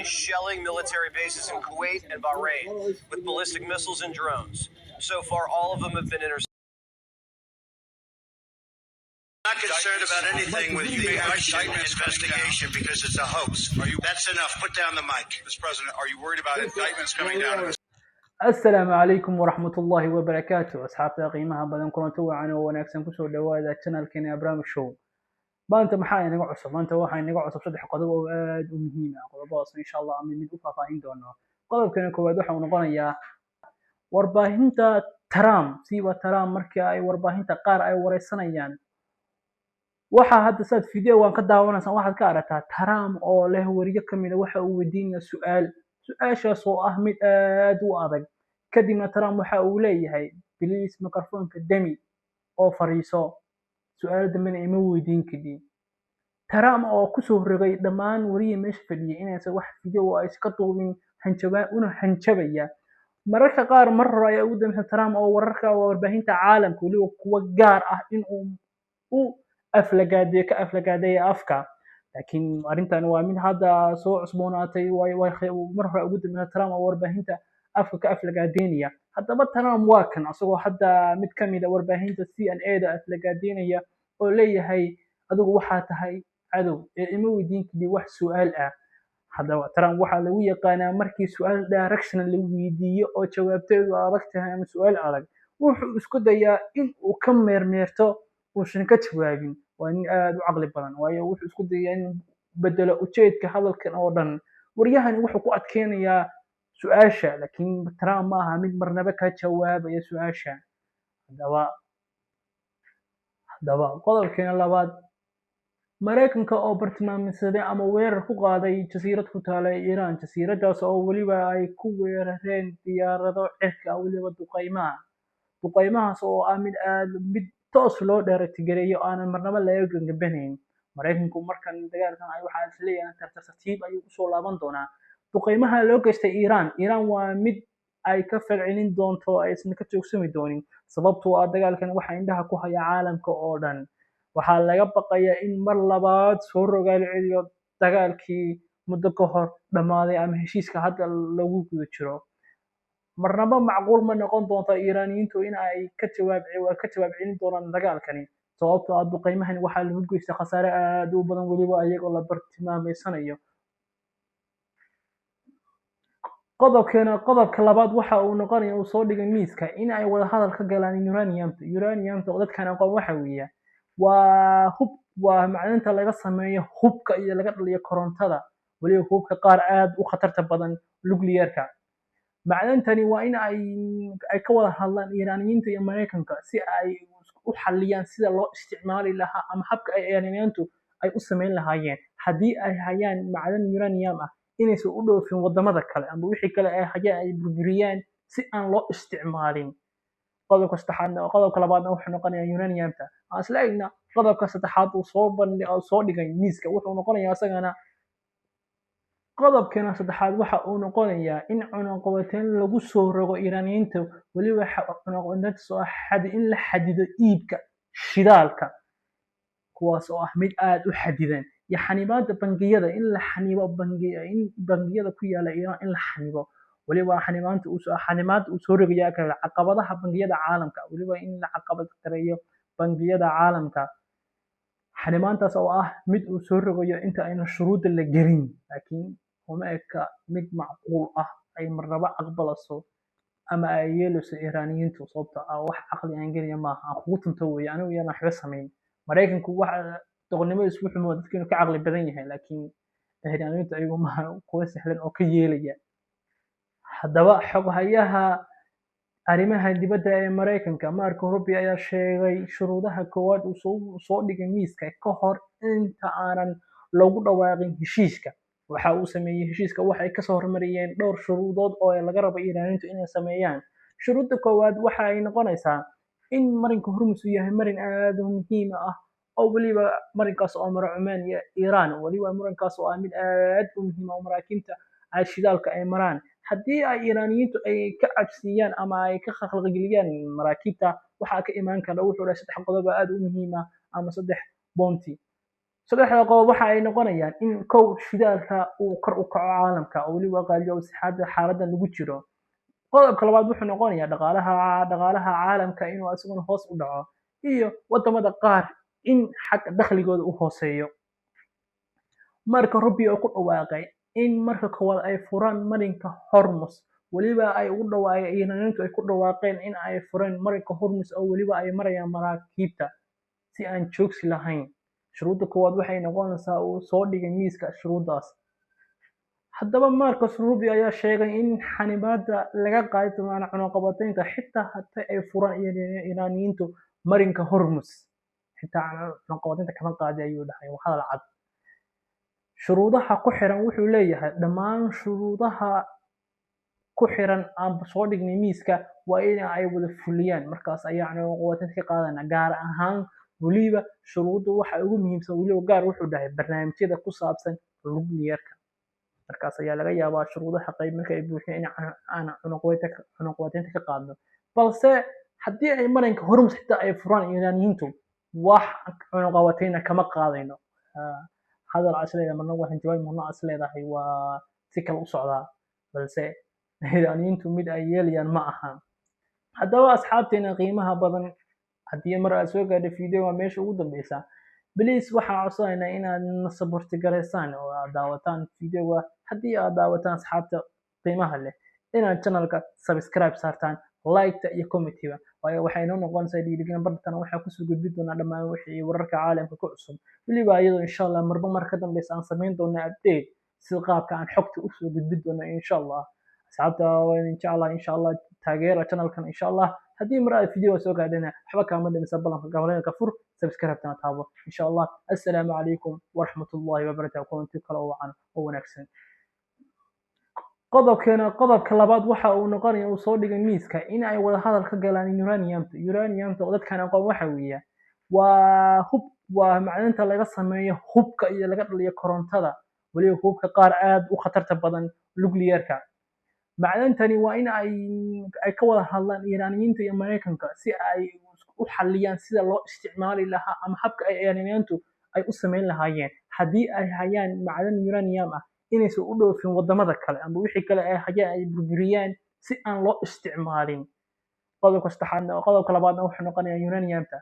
reportedly shelling military bases in Kuwait and Bahrain with ballistic missiles and drones. So far, all of them have been intercepted. Not concerned about anything with the Russian investigation because it's a hoax. That's enough. Put down the mic. Mr. President, are you worried about indictments coming down? Asalaamu calaykum waraxmatullaahi wabarakaatu. Asxaabta qiimaha badan, kulanti wacan oo wanaagsan. Kusoo dhawaada channelkeena Abraham Show. Maanta maxaa inaga cusub? Maanta waxaa inaga cusub saddex qodob oo aad u muhiim ah. Qodobadaas insha Allah ama mid u faahfaahin doono. Qodobkana koowaad waxa uu noqonayaa warbaahinta Trump, siiba Trump markii ay warbaahinta qaar ay wareysanayaan. Waxaa hadda saad video waan ka daawanaysaan, waxaad ka aragtaa Trump oo leh wariyo kamid a waxa uu weydiinaya su-aal, su-aashaas oo ah mid aad u adag. Kadibna Trump waxa uu leeyahay, "Please, mikrofoonka demi oo fariiso, su-aal dambena ima weydiin kadib." Trump oo kusoo rogay dhammaan wariyii meesha fadhiyay inaysan wax video oo aysan ka duubin, hanjaba una hanjabaya. Mararka qaar mar hore ayaa ugu dambeysay Trump oo wararka warbaahinta caalamka, weliba kuwa gaar ah, in uu u aflagaadeeyo, ka aflagaadeeya afka. Laakiin arrintan waa mid hadda soo cusboonaatay. Mar hore ugu dambeysay Trump oo warbaahinta afka ka aflagaadeynaya. Haddaba Trump waa kan asagoo hadda mid ka mid a warbaahinta CNN da aflagaadeynaya oo leeyahay, "Adigu waxaa tahay cadow ee ima weydiin kadib wax su-aal ah." Haddaba Trump waxaa lagu yaqaanaa markii su-aal direction la weydiiyo oo jawaabteedu adag tahay ama su-aal adag, wuxuu isku dayaa in uu ka meermeerto, uusan ka jawaabin. Waa nin aad u caqli badan, waayo wuxuu isku dayaa inuu bedelo ujeedka hadalkan oo dhan. Waryahani wuxuu ku adkeynayaa su-aasha, laakiin Trump ma aha mid marnaba ka jawaabaya su-aasha. Haddaba qodobkeena labaad: Mareykanka oo bartilmaameedsaday ama weerar ku qaaday jasiirad ku taala Iiraan, jasiiradaas oo weliba ay ku weerareen diyaarado cirka, weliba duqeymaha, duqeymahaas oo ah mid aad mid toos loo dheeratigareeyo, aanan marnaba laga gangabanayn. Mareykanku markan dagaalkan ay waxaa isleeyahay tartar tartiib ayuu usoo laaban doonaa. Duqeymaha loo geystay Iiraan, Iiraan waa mid ay ka falcelin doonto, aysan ka joogsami doonin, sababtoo ah dagaalkan waxaa indhaha ku haya caalamka oo dhan. Waxaa laga baqayaa in mar labaad soo rogaal celiyo dagaalkii muddo ka hor dhammaaday ama heshiiska hadda lagu guda jiro. Marnaba macquul ma noqon doonto Iiraaniyiintu in ay ka jawaab celin doonaan dagaalkani, sababtoo ah duqeymahan waxaa lagu geystay khasaare aad u badan, weliba iyagoo la bartilmaameysanayo. Qodobkeena qodobka labaad waxa uu noqonaya uu soo dhigay miiska in ay wada hadal ka galaan uraniumta. Uraniumta oo dadkan aqoon waxa weeye waa hub, waa macdanta laga sameeyo hubka iyo laga dhaliyo korontada, weliba hubka qaar aad u khatarta badan, nuclearka. Macdantani waa in ay ka wada hadlaan Iiraaniyiinta iyo Mareykanka si ay u xaliyaan sida loo isticmaali lahaa ama habka ay Iiraaniyiintu ay u sameyn lahaayeen haddii ay hayaan macdan uranium ah, inaysan u dhoofin wadamada kale ama wixii kale ay hayaan ay burburiyaan si aan loo isticmaalin. Qodobka saddexaadna, qodobka labaadna wuxuu noqonayaa uraniumta. Aan isla eegna qodobka saddexaad uu soo bandhi oo soo dhigay miiska. Wuxuu noqonayaa isagana, qodobkeena saddexaad waxa uu noqonayaa in cunaqabateyn lagu soo rogo Iiraaniyiinta, weliba cunaqabateyntaas oo ah in la xadido iibka shidaalka, kuwaas oo ah mid aad u xadidan, iyo xanibaada bangiyada, in la xanibo bangiya, in bangiyada ku yaala Iiraan in la xanibo. Weliba xanibaanta uu soo rogayaa kale caqabadaha bangiyada caalamka, weliba in la caqabad gareeyo bangiyada caalamka. Xanibaantaas oo ah mid uu soo rogayo inta ayna shuruudda la gelin, laakiin uma eka mid macquul ah ay marnaba aqbalaso ama ay yeelayso Iiraaniyiintu, sababtoo ah wax caqli aan gelaya maaha. Aan kugu tunto weeye, anigu yaan waxba samayn. Maraykanku waxa doqonnimadiisu wuxuu moodaa dadka inuu ka caqli badan yahay, laakiin Iiraaniyiintu ayagu maaha kuwa sahlan oo ka yeelaya. Haddaba xoghayaha arrimaha dibadda ee Maraykanka, Marco Rubio, ayaa sheegay shuruudaha koowaad uu soo dhigay miiska ka hor inta aanan lagu dhawaaqin heshiiska. Waxa uu sameeyey heshiiska waxay kasoo hormariyeen dhowr shuruudood oo laga rabo Iiraaniyiintu inay sameeyaan. Shuruudda koowaad waxa ay noqonaysaa in marinka Hormuz uu yahay marin aad u muhiim ah, oo weliba marinkaas oo mara Cumaan iyo Iiraan, weliba marinkaas oo ah mid aad u muhiim ah oo maraakiibta ay shidaalka ay maraan. Haddii ay Iiraaniyiintu ay ka cabsiiyaan ama ay ka khalkhalgeliyaan maraakiibta, waxaa ka imaan kara, wuxuu dhahay, saddex qodob oo aad u muhiim ah ama saddex boonti. Saddexda qodob waxa ay noqonayaan in, kow, shidaalka uu kor u kaco caalamka oo weliba qaaliyo sixaada xaaladan lagu jiro. Qodobka labaad wuxuu noqonayaa dhaqaalaha caalamka inuu isaguna hoos u dhaco, iyo wadamada qaar in xagga dakhligooda u hooseeyo. Marco Rubio ku dhawaaqay in marka koowaad ay furaan marinka Hormuz, weliba ay ugu dhawaaqeen Iiraaniyiintu ay ku dhawaaqeen in ay fureen marinka Hormuz oo weliba ay marayaan maraakiibta si aan joogsi lahayn. Shuruudda koowaad waxay noqonaysaa uu soo dhigay miiska shuruuddaas. Haddaba Marcos Rubio ayaa sheegay in xanibaada laga qaadi doono cunaqabataynta xitaa haddii ay furaan Iiraaniyiintu marinka Hormuz, xitaa cunaqabataynta kama qaadi, ayuu dhahay. Waa hadal cad. Shuruudaha ku xiran, wuxuu leeyahay, dhammaan shuruudaha ku xiran aan soo dhignay miiska waa in ay wada fuliyaan, markaas ayaa cunaqabataynta ka qaadana. Gaar ahaan weliba shuruudda waxa ugu muhiimsan, weliba gaar wuxuu dhahay barnaamijyada ku saabsan nuclear-ka. Markaas ayaa laga yaabaa shuruudaha qayb marka ay buuxiyaan in aan cunaqabataynta ka qaadno, balse haddii ay marinka Hormuz xitaa ay furaan Iiraaniyiintu, wax cunaqabatayna kama qaadayno. Hadal as leedahay marna waxaan jawaab, marna as leedahay waa si kale u socdaa, balse Iiraaniyiintu mid ay yeelayaan ma aha. Haddaba asxaabteena qiimaha badan, haddii mar aad soo gaadhay video waa meesha ugu dambeysa, please waxaan codsanaynaa inaad na support garaysaan oo aad daawataan videoga. Haddii aad daawataan, asxaabta qiimaha leh, inaad channelka subscribe saartaan, like-ta iyo comment-iba, waayo waxay inoo noqonaysaa dhiirigelin. Bartana waxaa kusoo gudbin doonaa dhammaan wixii wararka caalamka ku cusub, weliba iyadoo insha Allah marba mar ka dambeysa aan samayn doona update sida qaabka aan xogta usoo gudbin doono insha Allah. Asxaabta waa idin jeclahay. Insha Allah taageera channelkan insha Allah. Haddii mar aad video soo gaadhana, waxba kaama dhimisa ballanka gabaleelka fur, subscribe-tana taabo insha Allah. Assalaamu calaykum waraxmatullahi wabarakaatu. Kulanti kale oo wacan oo wanaagsan. Qodobkeena qodobka labaad waxa uu noqonaya uu soo dhigay miiska in ay wada hadal ka galaan uraniumta. Uraniumta oo dadkan aqoon waxa weeye waa hub, waa macdanta laga sameeyo hubka iyo laga dhaliyo korontada, weliba hubka qaar aad u khatarta badan, nuclearka. Macdantani waa in ay ka wada hadlaan Iiraaniyiinta iyo Maraykanka si ay u xaliyaan sida loo isticmaali lahaa ama habka ay Iiraaniyiintu ay u sameyn lahaayeen haddii ay hayaan macdan uranium ah, inaysan u dhoofin wadamada kale ama wixii kale ay hayaan ay burburiyaan si aan loo isticmaalin. Qodobka saddexaadna, qodobka labaadna wuxuu noqonayaa uraniumta.